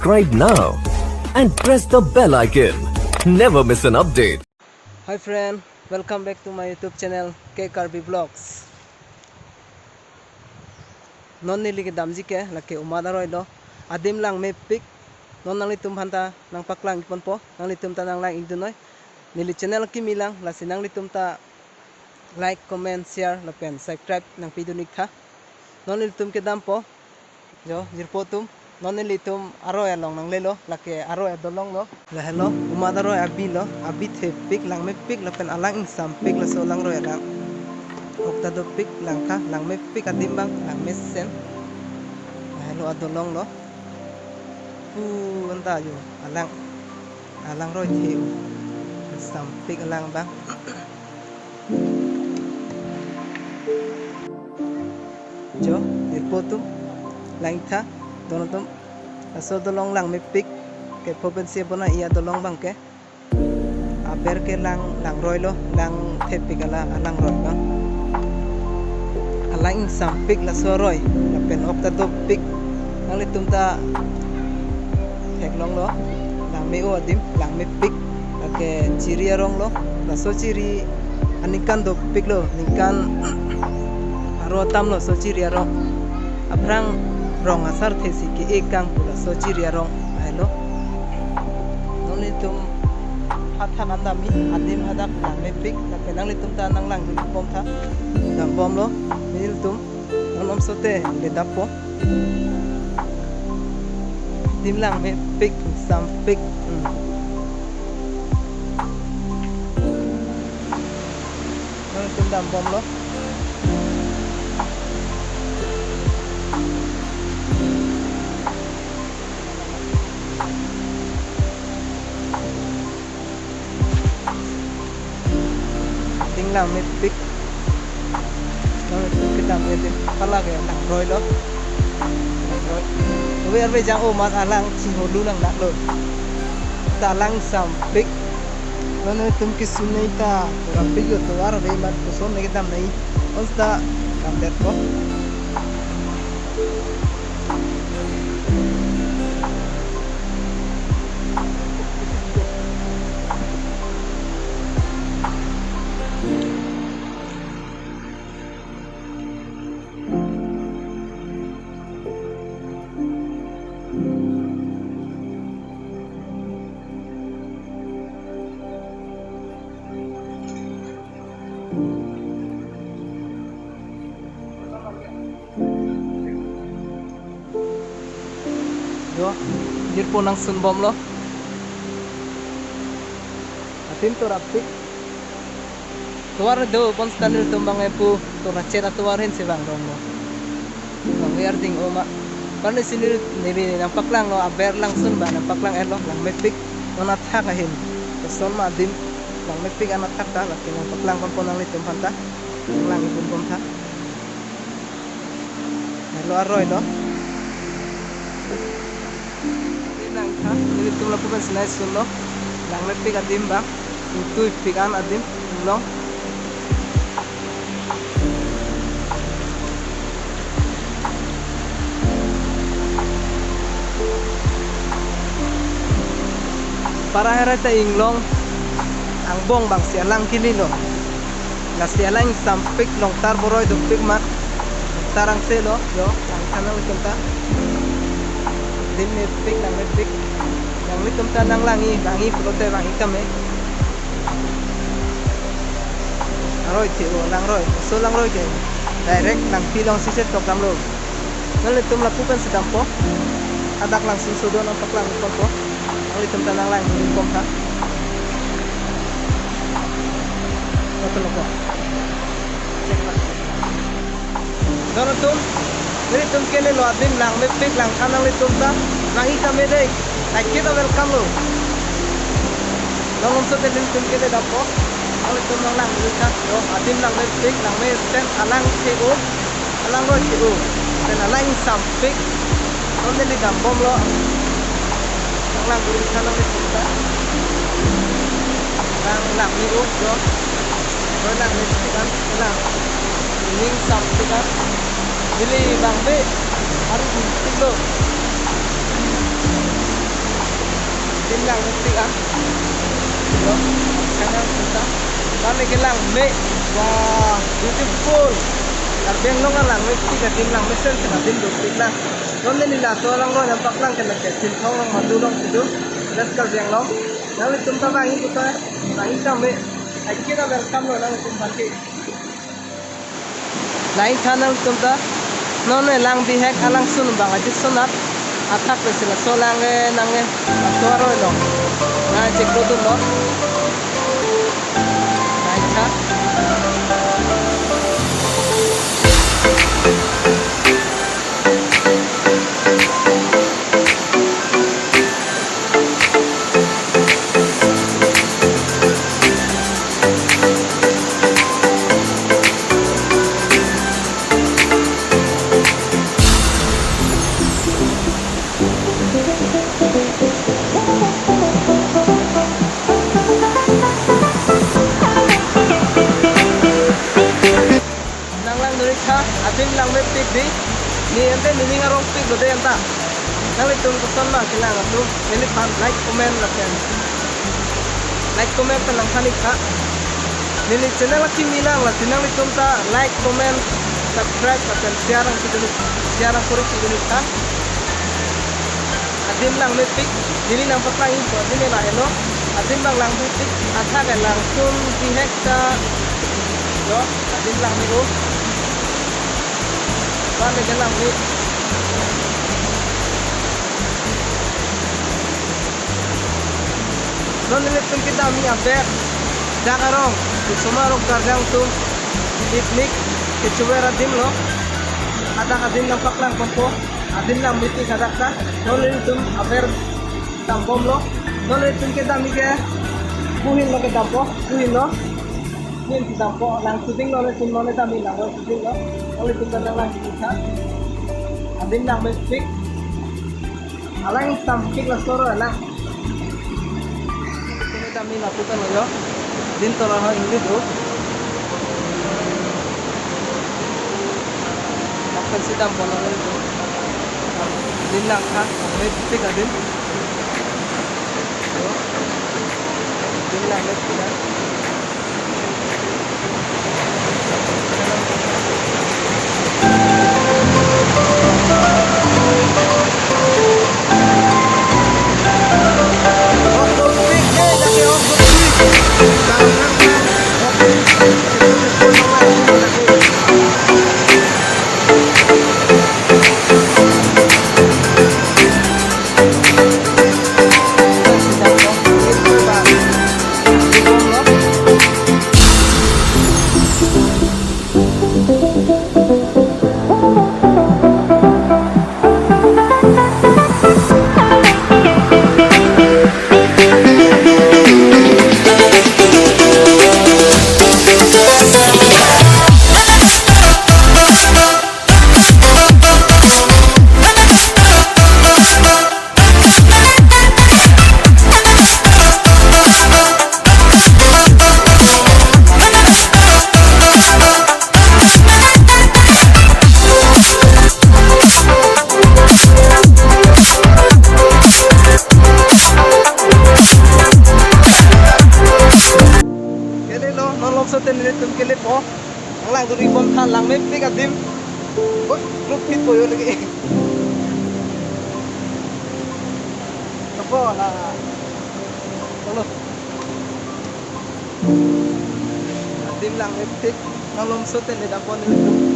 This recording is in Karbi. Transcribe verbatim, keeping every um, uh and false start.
Subscribe now and press the bell icon. Never miss an update. Hi friend, welcome back to my YouTube channel, K Karbi Vlogs. Non neli kedamji ke lake Umad aroi lo, adim langmepik. Non nanglitum aphanta nangpaklang ponpo, nanglitum ta nanglang-ik dunnoi. Neli channel kimi lang, lasi nanglitum ta like, comment, share lapen subscribe nangpidun-ik tha. Non nelitum kedampo. Jo, jirpo atum, non nelitum aroi along nanglelo, lake aroi adolong lo. Lahelo, Umad aroi abi lo, abi thepik, langmepik lapen alang ingsampik, laso alang aroi alang. Ok ta dopik, langtha, langmepik adim abang, langmesen. Lahelo adolong lo. Pu anta jo, alang, alang aroi the-o. Ingsampik alang abang. Jo, jirpo atum, langtha, don atum, laso adolong langmepik, kepho pensi bonai adolong abang ke. Aber ke lang, lang aroi lo, lang thepik ala, alang aroi abang. Alang ingsampik laso aroi, lapen ok ta dopik. Nanglitum ta theklong lo, langme-o adim, langmepik. Lake chiri arong lo, laso chiri aningkan dopik lo, ningkan aro atam lo laso chiri arong. Aphrang rong asarthe si ke-e kang pu laso chiri arong. Lahelo. Non nelitum hadak an damji, adim hadak langmepik, lapen nanglitum ta nanglang-ik bom tha. Dambom lo, nelitum. Non om sote, le dampo. Adim langmepik, ingsampik. Hmm. Nanglitum dambom lo. Adim langmepik. Nanglitum kedam adim, hala ke lang aroi lo. Lang aroi. Ove arve jang-o amat alang chingholu lang dak lo. Ta alang ingsampik. Nanglitum kesung nai ta, rapik yo tovar ave amat koson nai kedam nai. Ons ta kam detpo. Jo, jirpo nangsun bom lo. Adim to rapik. Tovar do pon seta nelitum abang epu, tovar chet atovar ahin si vang rong lo. Vangve arding-o ma. Pon neli si neli, neli nangpaklang lo, aber langsun ba nangpaklang-et lo, langmepik. Non athak ahin. Koson ma adim, langmepik an athak ta, lake nangpaklang ponpo nanglitum aphanta. Nanglang-ik bom tha. Lahelo aroi lo. Adim langtha, nelitum lapu pensi nai sun lo. Langmepik adim abang. Ingtuipik an adim, inglong. Para herai ta inglong angbong abang si alang kili lo. Lasi alang ingsampik, longtar boroi dopik amat. Longtar angse lo, jo, langtha nanglitum ta. Adim mepik, langmepik. Nanglitum ta nanglang-ik, lang-ik pulote vang-ik tame. Aroi the-o, lang aroi, laso lang aroi ke. Direct langpi along si chetokdam lo. Nanglitum lapu pensi dampo. Hadak langsun sodo nangpaklang ponpo. Nanglitum ta nanglang-ik bom tha. Oke, oke. Check lang. Don atum, nelitum kele lo adim langmepik, langtha nanglitum ta. Vang-ik tame dei. Akita welcome lo. Non om sote nelitum kele dampo. Nanglitum nanglang-ik tha. Lo adim langmepik, langmesen, alang the-o. Alang aroi the-o. Pen alang ingsampik. Non neli dambom lo. Nanglang-ik tha nanglitum ta. Lang, langme-o jo. Aroi langmepik an, lang. Ingsampik an. Neli vangve arju-ik lo. Langmepik an. Lo, sana kita. Kami ke langme. Wah, beautiful. Karbi Anglong langmepik, adim langmesen, adim dopik lang. Non neli laso along lo, nangpaklang ke lake Chinthong along madu along situ. West Karbi Anglong. Nanglitum ta bang-i kita, bang-i kami. Aiki na welcome lo, nanglitum bang-i. Lain than nangtum ta, non ne lang bihek alangsun bang ajik sonat, athak le sila so lang e nang e, laso aroi lo, nang cheklo dun lo. Lain than. Nang lang duri tha, adim langmepik dei. Ne ante nening arongpik lo dei anta. Nanglitum koson ma kelang atum, neliphan like, comment lapen. Like, comment pen nangthan ik tha. Neli channel akimi lang, lasi nanglitum ta like, comment, subscribe lapen share nangpidun ik, share nangkori pidun ik tha. Adim langmepik, neli nangpaklang-i pu adim lahelo. Adim bang langmepik, athak ke langsun bihek ta lo, adim langme-o. Ba le ke langme. Non nelitum kedam-i aber, dak arong, Kusuma arong Karjang atum picnic kechover adim lo. Hadak adim nangpaklang ponpo. Adim langmepik hadak ta. Non nelitum aber dambom lo. Non nelitum kedam-i ke buhin lo kedampo, buhin lo. Buhin kedampo, lang shooting lo, nelitum non kedam-i lang lo shooting lo. Non nelitum kedam lang shooting tha. Adim langmepik. Alang tampik laso aroi lang. Kedam-i lapu kan lo yo. Din tola ho ingli do. Lapen si dam bono ingli do. Din lang tha, mepik adim. Yo. Din langmepik adim. Kele lo, non longso ten nelitum kelepo. Nang lang duri bom tha, langmepik adim. Bot, group fit boyo lagi. Kapo la. Tolo. Adim langmepik, nang longso ten ne dapon nelitum.